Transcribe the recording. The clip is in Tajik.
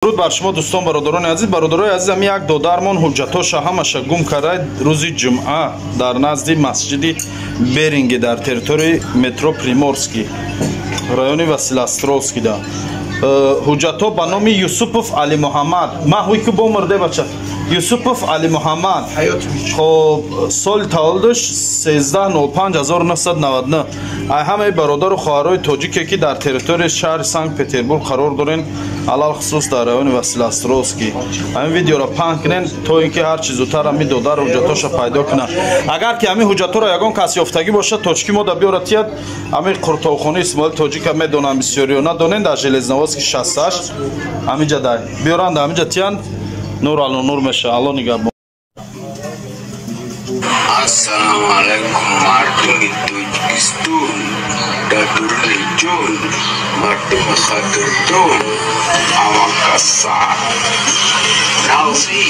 Дуруд бар шумо, дӯстон, бародарони азиз. Бародарои азиз, ами як додармон ҳуҷҷатоша ҳамаша гум карда рӯзи ҷумъа дар назди масҷиди Беринги, дар территорияи метро Приморский, райони Василоостровский да. Ҳуҷҷатҳо ба номи Юсупов Алимуҳаммад. Ма ҳуй ки бомурде, бача. Юсупов Алимуҳаммад. Хоб, соли таваллудаш 13.05.1999. Ай ҳамаи бародару хоҳарои тоҷике, ки дар территорияи шаҳри Санкт Петербург қарор дорен, алалхусус дар райони Василоостровский, ҳамин видеоро паҳн кунен, то ин ки ҳарчи зудтар ҳамин додар ҳуҷҷатҳоша пайдо кунад. Агар ки ҳамин ҳуҷҷатҳоро ягон кас ёфтагӣ бошад, точки мо да биёра тияд. Ҳамин қуртовхонаи Исмоили Тоҷика медонам, бисёриё надонен, дар Железноводский 68, ҳаминҷа дай биёранд, ҳаминҷа тиянд, нур ало нур меша. Алло нигаҳбон. Ассалому алайкум, мардуми Тоҷикистон, дар дуруни ҷон, мардуми қадрдон, ҳамакаса нағзӣ.